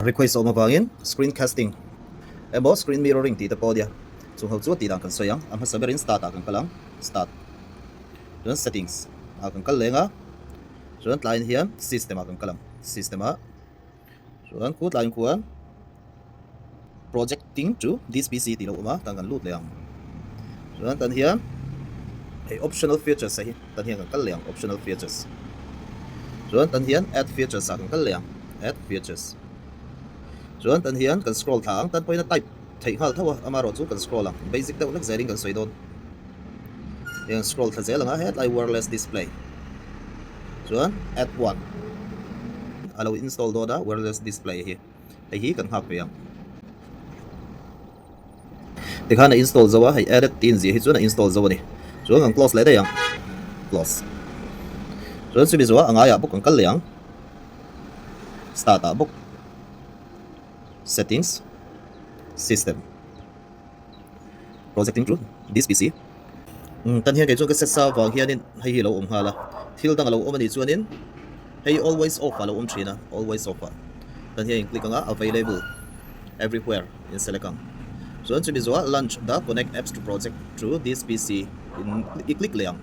Request awm avangin screen casting emaw screen mirroring tih te pawh a nia. Chung ho chu a tih dan kan sawi ang. A hmasa berin start ah kan kal ang. Start. Chuan settings ah kan kal leng a. Chuan tlaiin hian system ah kan kal ang. System ah chuan khu tlaiin khuan projecting to this PC tih lo awm a tan kan lut leh ang. Chuan tan hian hei optional features a hi tan hian kan kal leh ang optional features. Chuan tan hian add features ah kan kal leh ang add features. Chuan tan hian kan scroll thla ang tan pawhin a type theih nghal tho a amaherawh chu kan scroll ang basic deuh hlek zelin kan sawi dawn. Hei kan scroll thla zel ang a hetlai wireless display chuan add one a lo install dawn a wireless display hi. Hei hi kan nghak ve ang. Tikhan a install zo a, hei added tih inziah hi chuan a install zo a ni. Chuan kan close leh daih ang. Close. Chuan chumi zawhah a ngaiah bawk kan kal leh ang. Start ah bawk. Settings. System. Projecting to this PC. Umm tan hian kei chuan ka set sa avang hianin hei hi a lo awm nghal a, thil dang a lo awm a nih chuanin hei always off ah a lo awm thin a, always off ah tan hian in click ang a, available everywhere in select ang. Chuan chumi zawhah launch the connect apps to project to this PC in i click leh ang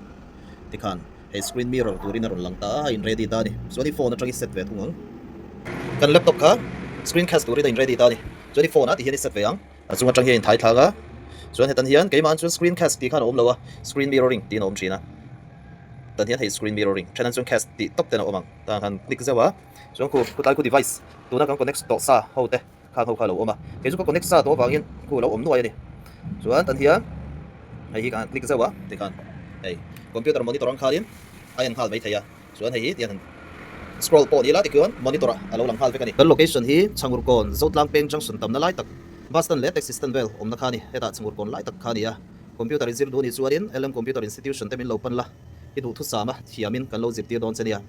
tikhan hei screen mirror turin a rawn lang ta a, a in ready ta a ni. Chuan i phone atang i set ve thung ang. Kan laptop kha screen cast turin a in ready ta a ni. Chuan i phone ah tihian i set ve ang. A chung atang hian inthai thlak a, chuan hetan hian keimah chuan screen cast tih khan a awm lo a, screen mirroring tiin a awm thin a. Tan hian hei screen mirroring then an chuan cast tih tawp ten a awm ang. Tah han click zeuh a, chuan khu khutlai khu device tuna kan connect tawh sa ho te khang ho kha a lo awm a. Kei chu ka connect sa tawh avangin khu a lo awm nuai a ni. Chuan tan hian hei hi ka han click zeuh a tikhan hei computer monitor ang khanin a en nghal mai thei a. Chuan hei hi tiang han scroll pawh ni la tikhian monitor ah a lo lang nghal vek a ni. Kan location hi Chhangurkawn, Zotlang Peng Junction tamna lai tak, bus stand leh taxi stand vel awmna kha a ni. Hetah Chhangurkawn lai tak kha a ni a. Computer i zir duh a nih chuanin LM Computer Institution te min lo pan la, i duhthusam a thiamin kan lo zirtir dawn che nia.